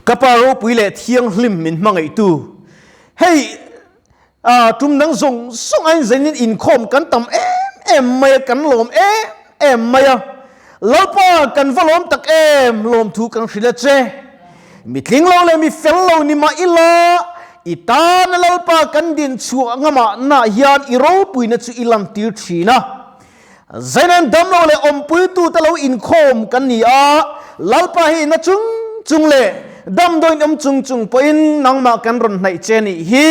Ka Pa ropui leh thianghlim min hmangaihtu, hei tum dang zawng zawng aiin zainin inkhawm kan tam em em mai a, kan lawm em em mai a. Lalpa kan va lawm tak em, lawmthu kan hrilh a che. Mi tling lo leh mi fel lo ni mah ila, i tana Lalpa kan din chhuah ngamah nah hian i ropuina chu i lantir thin a. Zainen damlo leh awmpuitute lo inkhawm kan ni a, Lalpa hi na chung chung leh damdawiin awm chung chung pawhin nangmah kan rawn hnaih che nih hi,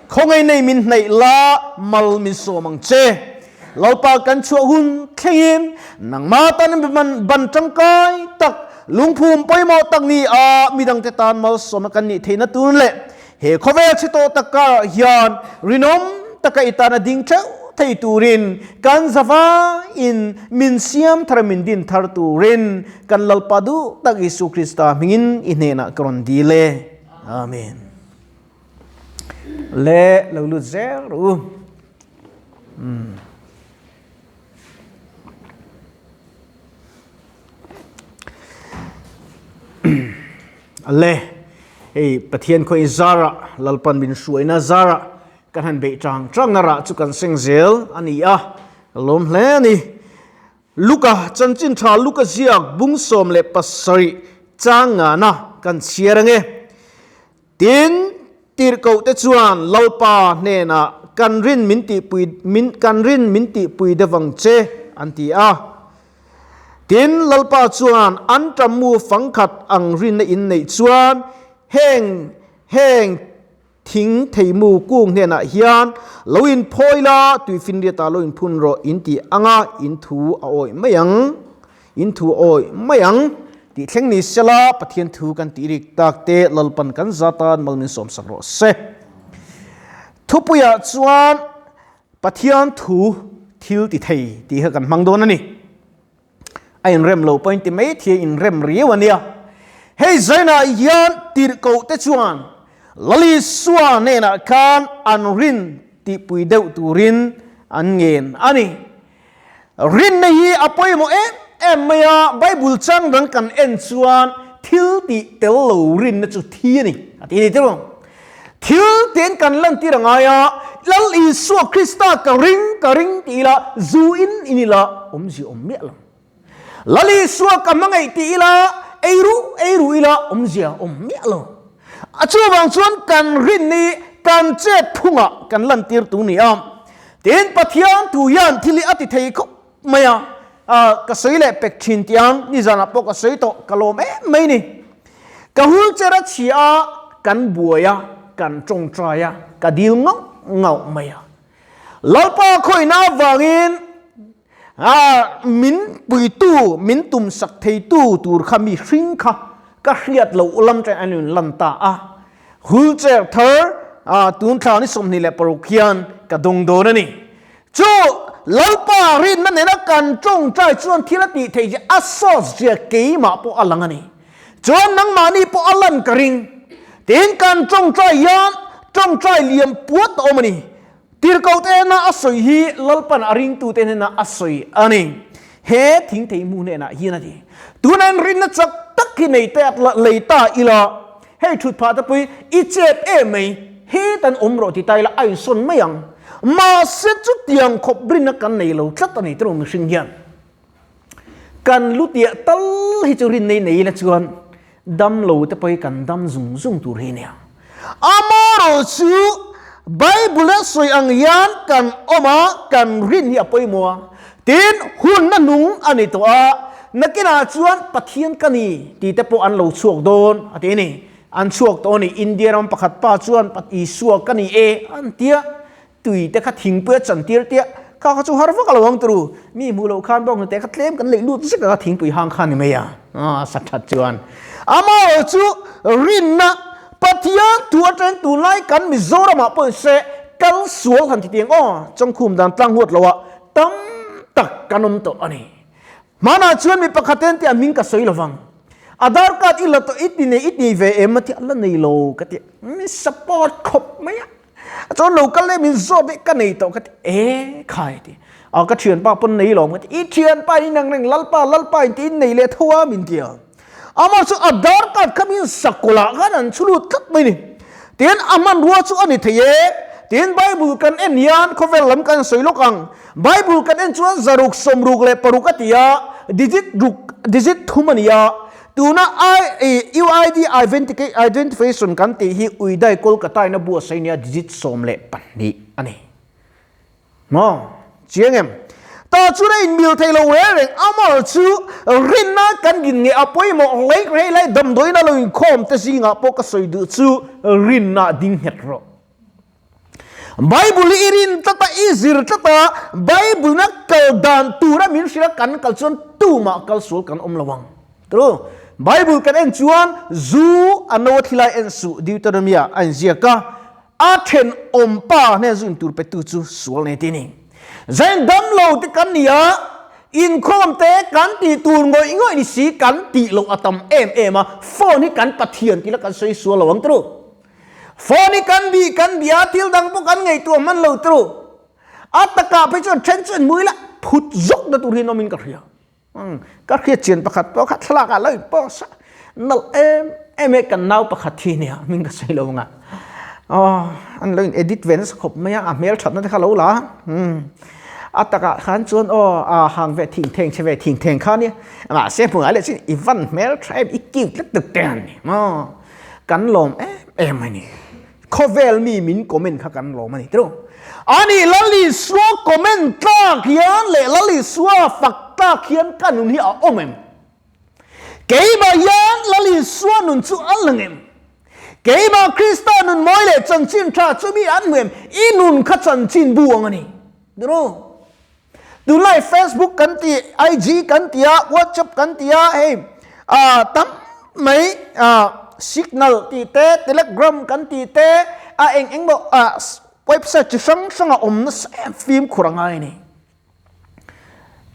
khawngaih nei min hnaih la, mal min sawm ang che. Lalpa kan chhuah hun thlengin nangmah tan ban tangkai tak, lungphum pawimawh tak ni a, midangte tan malsawmna kan nih theihna tur leh He khawvel chhe tawh tak karah hian rinawm taka i tan a ding theuh thei turin kan zavaiin min siam thar min din thar turin kan Lalpa duh tak Isu Krista hmingin i hnenah ka rawn dil e. Amen. Le lo lut zel rawh u. Umm. Le, hei Pathian khaw i zara Lalpan min hruaina zara kan han beih tang tangna rah chu kan seng zel a ni a, ka lawm hle a ni. Luka chanchin tha Luka ziak bung 17 chang ngana kan chhiar ange. Tin, tirhkohte chuan Lalpa hnenah, Kan rin min tihpui min kan rin min tihpui deuh ang che, an ti a. Tin, Lalpa chuan, An ṭammu fangkhat ang rinna in neih chuan heng heng thing theimu kung hnenah hian lo inphawi la, tuifinriatah lo inphun rawh, in ti anga in thu a awih mai ang. In thu awi mai ang tih thleng ni sela Pathian thu kan tih rik tak te Lalpan kan zatan mal min sawmsak rawh se. Thupuiah chuan Pathian thu thil ti thei tih kha kan hmang dawn a ni. A inrem lo pawhin ti mai thei a inrem riau a nia. Hei zainah hian tirhkoh te chuan Lalisua hnenah khan an rin tihpui deuh turin an ngen a ni. Rinna hi a pawimawh em em mai a, Bible chang dang kan en chuan thil tih tel lo rinna chu thi a ni a ti a ni tiraw? Thil tiin kan lantir a ngai a, Lal Isua Krista ka ring ka ring ti ila zu in in ila awmzia awm miah lo. Lal Isua ka hmangaih ti ila ei ruh ei ruh ila awmzia awm miah lo. A chuvang chuan kan rin hi kan chet phungah kan lantir tu ni a. Tin, Pathian thu hian thil hi a ti thei khawp mai a, ka sawi leh pek thin tiang nizanah pawh ka sawi tawh ka lawm em mai ni. Ka wheelchair a chhia a, kan buai a, kan tawngtai a, ka dil ngauh ngauh mai a. Lalpa khawihna avangin Min puitu, min tumsak theitu tur kha mi hring kha ka hriat loh lam ṭan an in lan ta a. Wheelchair thar tun thla ni 26 hian ka dawng dawn a ni. Chu Lalpa rinna nena kan ṭawngṭai chuan thil a tih theih zia a sawt zia keimah pawh a lang a ni. Chuan nangmahni pawh a lan ka ring. Tin kan ṭawngṭai hian ṭawngṭai liam puat a awm a ni. Tirhkohte hnena a sawi hi Lalpan a ringtute hnena a sawi a ni. He thingthei hmu hnenah hian a ti. Tuna in rinna chak tak hi nei ta lei ta ila, hei thut phah te pawh hi i chep em mai, hetan awm rawh ti ta ila a insawn mai ang. Mahse chutiang khawp rinna kan nei lo tlat a ni tiraw mihring hian. Kan lutiah tal hi chu rinna i nei ila chuan dam lo te pawh hi kan dam zung zung tur hi a nia. Amaherawh chu Bible a sawi ang hian kan awm a, kan rin hi a pawimawh a. Tin, hunna nung a ni tawh a, nakinah chuan Pathian ka ni tih te pawh an lo chhuak dawn a ti a ni. An chhuak tawh a ni. India ram pakhat pa chuan Isua ka ni e an tia. Tui te kha thingpui a chantir tia kha kha chu har vak a lo ang turu mi hmuh loh khan bawk hnute kha tlem kan leih lut zek a thingpui hang kha ni mai a a sa that chuan amaherawh chu rinna Pathian thu atangin tunlai kan Mizoramah pawh se kal sual han ti tiang aw chawngkhum dan tlang huat loh ah tam tak kan awm tawh a ni. Hmanah chuan mi pakhat ten tih a hming ka sawi lovang. Aadhaar card i la tawh i ti nei i ti ve em a ti a la nei lo ka ti min support khawp mai a. Chuan lo kal leh min zawt leh ka nei tawh ka ti e khai ti. A ka thianpa pawn nei lawm ka ti i thianpa in ang reng lalpa lalpa in ti in nei leh tho a min ti a. Amah chu Aadhaar card kha min sakawlh ah khan an chhu lut tlat mai ni. Tin, a hmanrua chu a ni thei e. Tin, Bible kan en hian khawvel lam kan sawi lawk ang. Bible kan en chuan zaruk, sawmruk leh paruk a ti a, digit ruk, digit thum a ni a. Tuna I, UID identification kan tih hi Uidai Kolkata in a buatsaih nia digit 12 a ni. Maw? Chiang em? Ta chuan a inmil thei lo reng reng, amah chu rinna kan din nge a pawimawh hlei hlei lai damdawiin a lo inkhawm te zingah pawh ka sawi duh chu rinna ding nghet rawh. Bible hi i rin tlat a, i zir tlat a, Bible na kal dan tura min hrilh a kan kal chuan tumah kal sual kan awm lo ang. Tru, Bible kan en chuan zu a no a thilai en suh Deuteronomy ah a inziak a, A thenawm pa hnen zu intur petu chu sual nei ti ni. Zain dam lo te kan ni a, inkhawm te kan tih tur ngawih ngawih ni si kan tih loh a tam em em a, phone hi kan Pathian tih la kan sawi sual lo ang tru. Phone hi kan bih kan bih a, thil dang pawh kan ngaihtuah hman lo tru. A takah phei chuan then chu an hmui la phut zawk na tur hi an awmin ka hria. Ka hriat chian pakhat pawh kha thlalak ah lo in post a, nalh em em e kan nau pakhat hi nia hming ka sawi lo anga aw an lo in edit ve nasa khawp mai a, a hmel that na te kha lo la a takah khan chuan aw a hang ve thing theng che ve thing theng kha nia mahse hmu ngai leh chin i van hmel tha em i cute lutuk te an ni maw kan lawm em em a ni. Khawvel mi min comment kha kan lawm a ni tiro. Ani Lal Isua comment tlak hian leh Lal Isua fak tlak hian ka nun hi a awm em? Keimah hian Lal Isua nun chu a lang em? Keimah Krista nun mawi leh chanchin tha chu mi an hmu em? I nun kha chanchin bu ang a ni tiro. Tunlai Facebook kan ti, IG kan ti a, WhatsApp kan ti a, hei tam mai Signal tih te, Telegram kan tih te, a eng eng maw website chi hrang hrang a awm nasa em fimkhur a ngai a ni.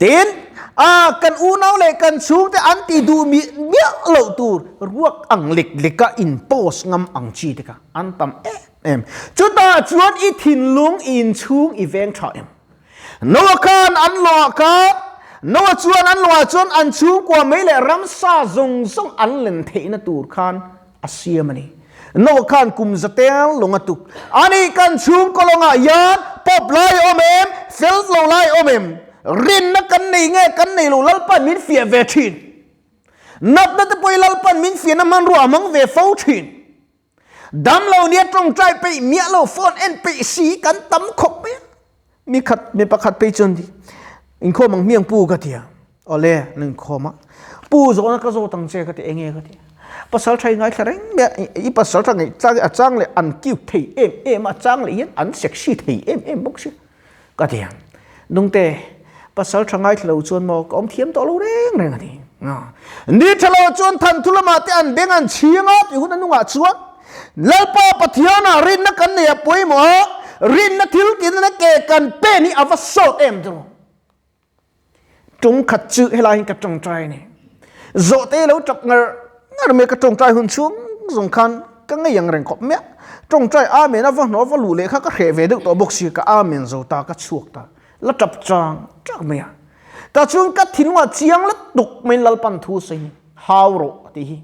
Tin, kan unau leh kan chhungte an tih duh miah loh tur ruak ang lek leka in post ngam ang chi te kha an tam em em. Chutah chuan i thinlung i inchhung i veng tha em? Noah khan an lawngah khan Noah chuan an lawngah chuan an chhungkua mei leh ramsa zawng zawng an len theihna tur khan a siam a ni. Noah khan kum zatel lawng a tuk. Ani kan chhungkaw lawngah hian pawp lai a awm em? Fel lo lai a awm em? Rinna kan nei nge kan nei lo Lalpan min fiah ve thin. Natna te pawh hi Lalpan min fiahna hmanrua a hmang ve fo thin. Damlo nia tawngtai peih miah lo phone en peih si kan tam khawp mai a. Mi khat mi pakhat phei chuan inkhawm ang hmiang pu ka ti a. Awle an inkhawm a. Pu zawhna ka zawt ang che ka ti enge ka ti. Pasal tha i ngaithla reng mai a, i pasal tha ngaih chang a chang leh an cute thei em em a, a chang leh hian an sexy thei em em bawk si ka ti a. Nungte pasal tha ngaithla lo chuan maw ka awm thiam tawh lo reng reng a ti. Ni tha lo chuan thanthu lamah te an beng an chhing a tih hun a nungah chuan Lalpa Pathianah rinna kan nei a pawimawh a, rinna thil tinna ke kan pen hi a va sawt em chu. Tum khat chu helai hian ka tawngtai a ni. Zawhte lo tap ngar ngar mai ka tawngtai hun chhung zawng khan ka ngei ang reng khawp mai a. Tawngtai Amen a va hnawh va luh leh kha ka hreh ve deuh tawh bawk si ka Amen zo ta ka chhuak ta la tap chang chang mai a. Tah chuan ka thinlungah chiang lutuk maiin Lalpan thu sawi hau rawh a tih hi.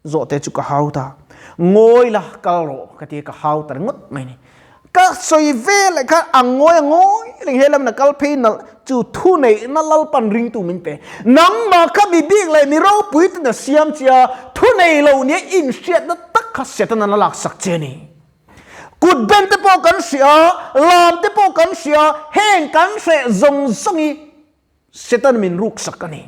Zawhte chu ka hau ta. Ngawi la, kal rawh ka ti a, ka hau ta ringawt mai ni. Ka sawi ve leh khan a ngawi a ngawi reng he lamah kal phei nalh chu thu neihna Lalpan ringtu min pe. Nangmah kha mi bik leh mi ropui ten a siam che a, thu nei lo nia inhriatna tak kha Satan-an a laksak che a ni. Kut ben te pawh kan hria, lam te pawh kan hria, heng kan hreh zawng zawng hi Satan min ruksak a ni.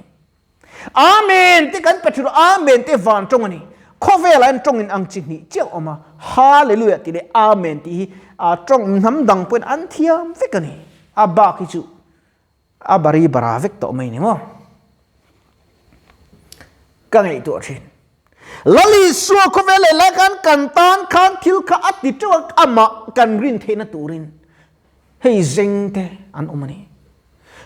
Amen te kan pe thin Amen te van tawng a ni. Khawvelah hian tawng in ang chi hnih chiah a awm a, Hallelujah tih leh Amen tih hi a tawng hnam dang pawhin an thiam vek a ni. A bak hi chu a bari bara vek tawh mai ni maw? Ka ngaihtuah thin. Lal Isua khawvel leh lai khan kan tan khan thil kha a ti teuh a, amah kan rin theihna turin hei zeng te an awm a ni.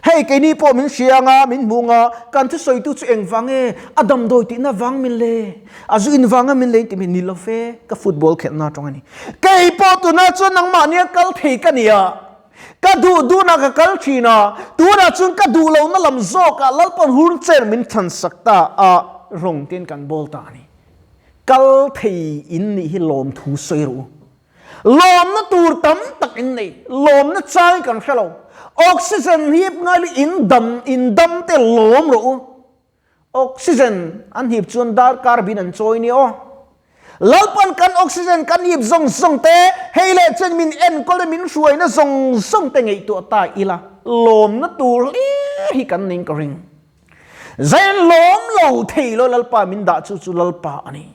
Hei keini pawh min hria anga min hmu anga kan thusawitu chu engvang nge a damdawi tihna vang min le a zu in vanga min le tih min ni lo ve ka football khelhna atang a ni. Kei pawh tunah chuan nangmah nia kal thei ka nia ka duh duhna ka kal thin a tunah chuan ka duh lohna lam zawkah Lalpan hurcher min chhansak ta a. rawng ten kan bawl ta a ni. Kal thei in nih hi lawmthu sawi rawh u. Lawmna tur tam tak in nei, lawmna chang kan hre lo. Oxygen hip ngai lu in dam, in dam te lawm rawh u. Oxygen an hip chuan darkar bin an chawi nia aw. Lalpan kan oxygen kan hip zawng zawng te, hei leh chen min enkawl in min hruaina zawng zawng te ngaihtuah ta ila, lawmna tur hlir hi kan ning ka ring. Zain lawm lo thei lo Lalpa min dah chu chu Lalpa a ni.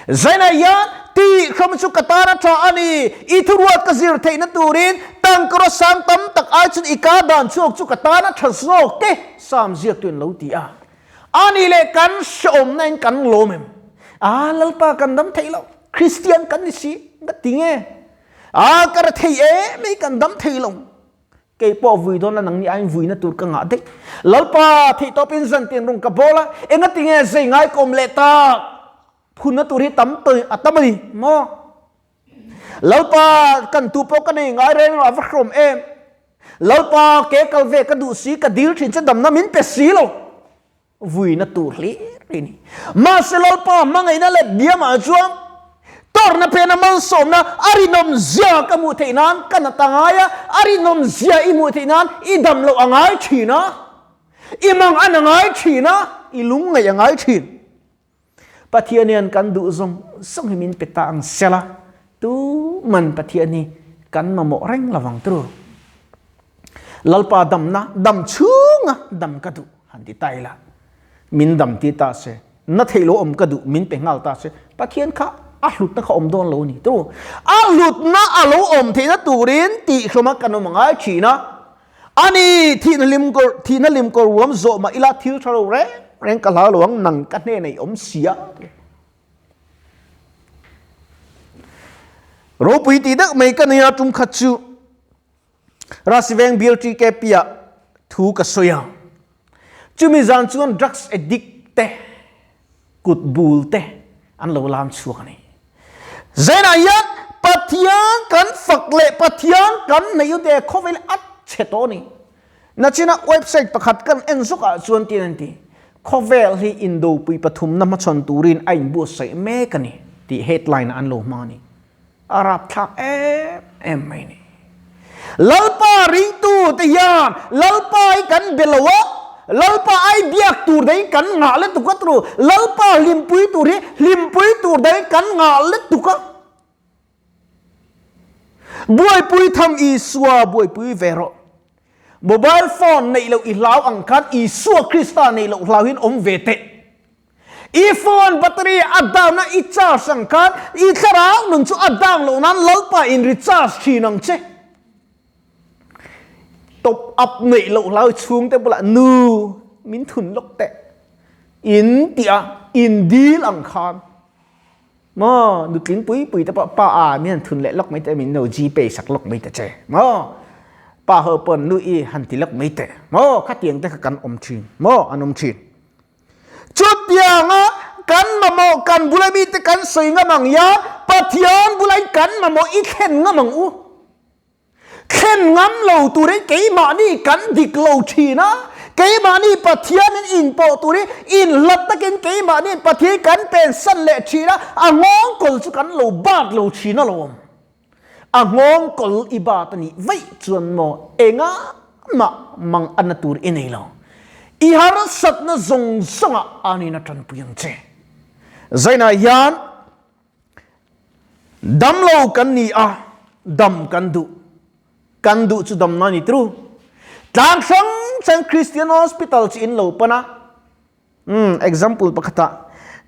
Zainah hian tih hram chu ka tan a tha a ni, i thuruat ka zir theihna turin tangkaraw sang tam tak ai chuan i ka dan chhuak chu ka tan a tha zawk te Psalm ziaktu in lo ti a. A nih leh kan hrehawmna in kan lawm em? A Lalpa kan dam theih lo, Kristian kan ni si, ka ti nge? A ka ra thei em mai kan dam thei lo. Kei pawh vui dawn la nangni aiin vuina tur ka ngah daih. Lalpa, theihtawpin zan tin rung ka bawl a, engati nge zei ngai ka awm leh tak? Phunna tur hi tam tawi a tam a ni maw? Lalpa, kan tu pawh ka nei ngai reng lo, a va hrawm em? Lalpa, ke kal ve ka duh si, ka dil thin che damna min pe si lo. Vuina tur hlir i ni. Mahse Lalpa hmangaihna leh biamah chuan tawrhna phena malsawmna a rinawm zia ka hmuh theih nan ka nat a ngai a, a rinawm zia i hmuh theih nan i dam loh a ngai thin a, i mang an a ngai thin a, i lungngaih a ngai thin. Pathian hian kan duh zawng zawng hi min pe ta ang sela, tuman Pathian hi kan mamawh reng lo vang turu. Lalpa damna dam chhunga dam ka duh han ti ta ila, min dam ti ta se, na theih lo awm ka duh min pe nghal ta se, Pathian kha a hlutna kha awm dawn lo a ni turu. A hlutna a lo awm theihna turin tihhlawma kan awm a ngai thin a. Ani, thihna lim kawr, thihna lim kawr ruam zawh mah ila thil tha lo reng reng ka hlau lo ang, nang ka hnenah i awm si a. Ropui tih deuh mai ka nei a, tum khat chu Rasiveng bial TKP ah thu ka sawi a. Chumi zan chuan drugs addict te, kut bul te an lo lam chhuak a ni. Zainah hian Pathian kan fak leh Pathian kan neih u te khawvel a chhe tawh a ni. Nachina website pakhat kan en zawkah chuan tin an ti, Khawvel hi indopui pathumna hmachhawn turin a inbuatsaih mek a ni tih headline ah an lo hmang a ni. A rapthlak em em mai a ni. Lalpa ringtu te hian Lalpa hi kan be lo a, Lalpa ai biak tur dahin kan ngah lutuk a turu, Lalpa hlimpui tur hi hlimpui tur dahin kan ngah lutuk a. Buaipui tham Isua buaipui ve rawh. Mobile phone neih loh i hlau ang khan Isua Krista neih loh hlau hian awm ve teh. I phone battery a down a i charge ang khan i thlarau nun chu a down loh nan Lalpa in recharge thin ang che. Top up neih loh hlau chhungte bulah nu min thun lawk teh in tih a in dil ang khan maw nutling pui pui te pawh pa a min han thun leh lawk mai teh min lo gpay sak lawk mai ta che maw pa ho pawn nu i han ti lawk mai teh maw khatiang te kha kan awm thin maw an awm thin. Chutianga kan mamawh kan bula mite kan sawi ngam ang hian Pathian bula in kan mamawh i thlen ngam ang u. Thlen ngam lo turin keimahni kan dik lo thin a, keimahni Pathianin inpawh turin inhlat takin keimahni Pathian kan pensan leh thin a, a nghawngkawl chu kan lo bat lo thin alawm. A nghawngkawl i bat a nih vaih chuan maw engah mah mang a na tur i nei lo. I harsatna zawng zawngah anin a tanpui ang che. Zainah hian damlo kan ni a, dam kan duh. Kan duh chu damna a ni tru. Tlang hrang hrang Christian Hospital chu in lo pan a. Umm example pakhat ah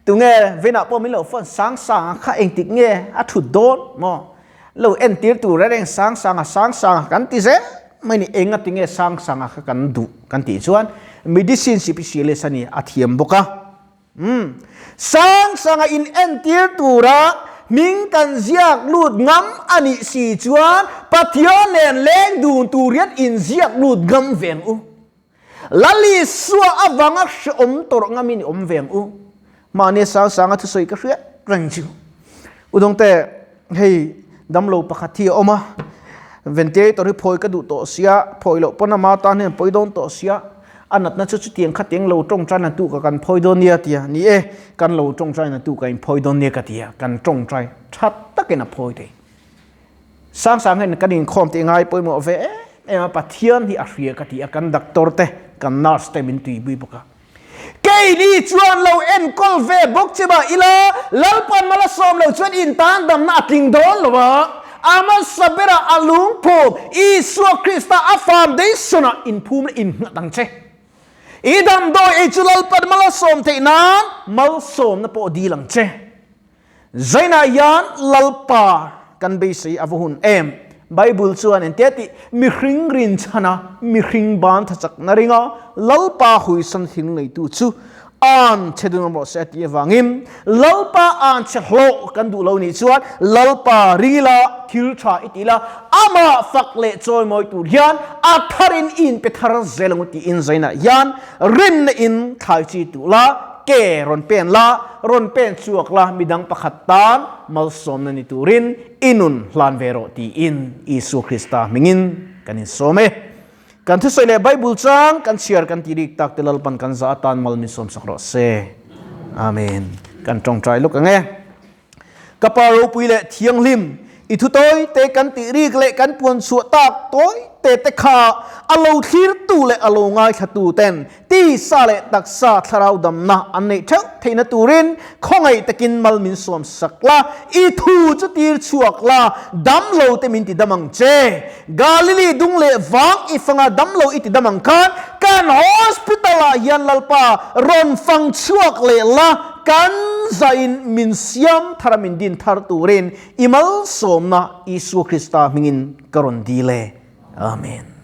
tunge venah pawh min lo phone sang sang a kha engtik nge a thut dawn maw lo entir tur reng reng sang sang a sang sang a kan ti zel mai ni enga tinge sang sang a kha kan duh kan tih chuan medicine specialist a ni a thiam bawk a umm sang sang a in entir tura hming kan ziak lut ngam a nih si chuan Pathian nen leng dun tur hian in ziak lut ngam ve ang u. Lal Isua avanga hreawm tawrh ngamin i awm ve ang u. Mahni sang sanga thusawi ka hriat reng chu. Udawngte, hei damlo pakhat hi a awm a, ventilator hi phawi ka duh tawh sia, phawi loh pawn ama tan hian pawi dawn tawh sia. A natna chu chutiang khatiang lo tawngtai na tu ka kan phawi dawn nia tia. Ni e, kan lo tawngtai na tu ka in phawi dawn nia ka tia. Kan tawngtai tha takin a phawi thei. Sang sang hian kan inkhawm tih ngai pawimawh ve em em a, Pathian hi a hria ka ti a, kan doctor te, kan nurse te min tuipui bawk a. Keini chuan lo enkawl ve bawk che mah ila, Lalpan mal a sawm lo chuan in tan damna a tling dawn lo a, a hmasa berah a lungphum Isua Krista a foundation-ah inphum leh innghat ang che. I damdawi ei chu Lalpan mal a sawm theih nan malsawmna pawh dil ang che. Zainah hian Lalpa kan beisei a va hun em? Bible chuan engtia tih? Mihring rinchhana mihring ban tha chakna ringa Lalpa huisan thil neitu chu an che dun awm rawh se a tih avangin Lalpa an che hlawh kan duh lo nih chuan Lalpa ring ila thil tha i ti ila amah fak leh chawimawi tur hian a tharin i inpe thar zel ang u tiin zainah hian Rinna in thlai chi tuh la, ke rawn pen la, rawn pen chhuak la, midang pakhat tan malsawmna ni turin i nun hlan ve rawh tiin Isua Krista hmingin kan insawm e. Kan thusawi leh Bible chang kan chhiar kan tih rik tak te Lalpan kan zah atan mal min sawmsak rawh se. Amen. Kan tawngtai luk ang e. Ka Pa ropui leh thianghlim, i thu tawi te kan tih rik leh kan puan chhuah tak tawi te te kha a lo thlirtu leh a lo ngaithlatu ten tisa leh taksa thlarau damna an neih theuh theihna turin khawngaih takin mal min sawm sak la, i thu chu tir chhuak la, dam lo te min ti dam ang che. Galili dung leh vang i fanga dam lo i ti dam ang khan kan hospital ah hian Lalpa rawn fang chhuak leh la, Kan zain min siam thar a min din thar turin i malsawmna Isua Krista hmingin ka rawn dil e. Amen.